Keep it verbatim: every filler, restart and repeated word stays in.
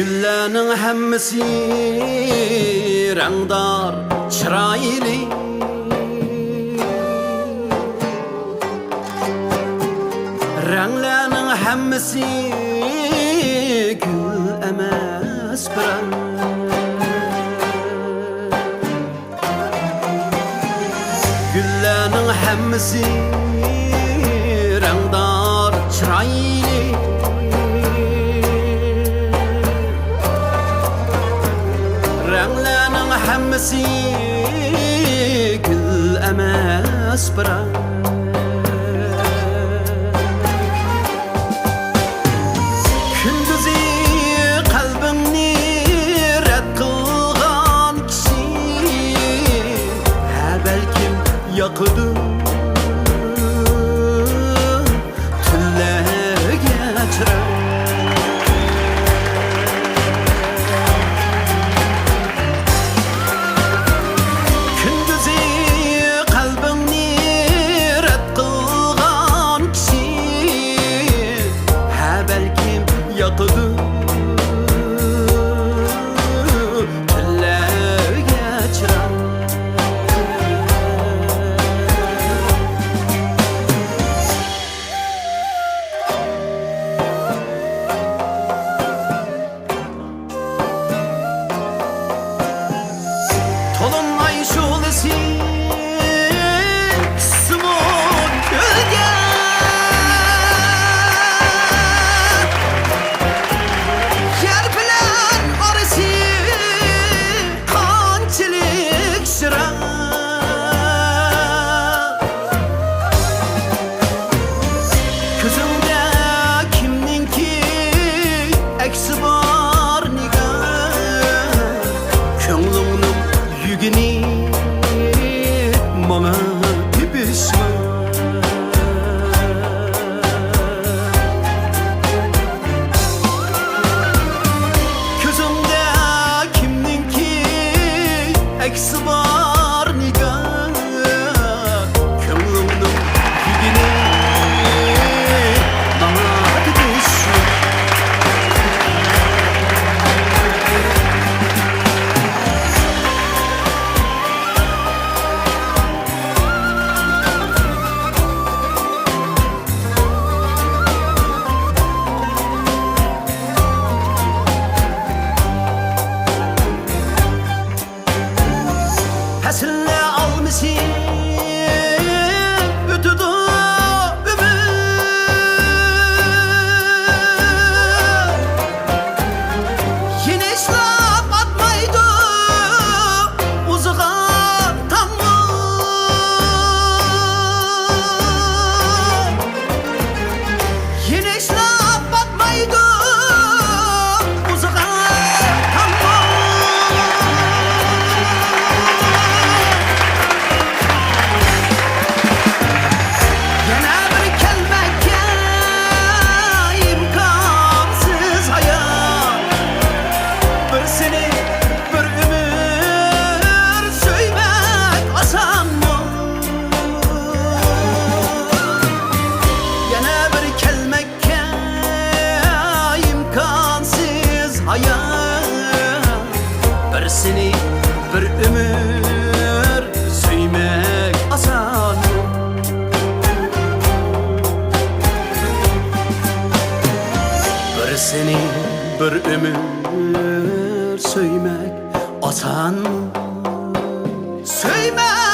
گۈللەرنىڭ ھەممىسى رەڭدار، چىرايلىق. رەڭلەرنىڭ ھەممىسى گۈل ئەمەس بىراق. گۈللەرنىڭ ھەممىسى رەڭدار، چىرايلىق. رەڭلەرنىڭ ھەممىسى گۈل ئەمەس بىراق. كۈندۈزى قەلبىڭنى رەت قىلغان كىشى، ھە، بەلكىم ياقىدۇ تۈنلەرگە چىراغ. كۈندۈزى قەلبىڭنى رەت قىلغان كىشى، ھە، بەلكىم ياقىدۇ تۈنلەرگە چىراغ. تولۇن ئاي شولىسى چۈشسىمۇ كۆلگە، يەر بىلەن ئارىسى قانچىلىك يىراق. كۆزۈڭدە كىمنىڭكى ئەكسى بار نىگار، كۆڭلۈڭنىڭ يۈكىنى ماڭا تېپىشما. كۆزۈڭدە كىمنىڭكى ئەكسى بار نىگار، كۆڭلۈڭنىڭ يۈكىنى ماڭا تېپىشما. پەسىللەر ئالمىشىپ ئۆتىدۇ ئۆمۈر، يېنىشلاپ ئاتمايدۇ ئۇزىغا تامغا. يېنىشلاپ پاتمايدۇ ئۇزىغا تامغا. يەنە بىر كەلمەككە ئىمكانسىز ھايات، بىر سېنى بىر ئۆمۈر سۆيمەك ئاسانمۇ؟ يەنە بىر كەلمەككە ئىمكانسىز ھايات، بىر سېنى بىر ئۆمۈر سۆيمەك ئاسانمۇ؟ بىر سېنى بىر ئۆمۈر سۆيمەك ئاسانمۇ؟ سۆيمەك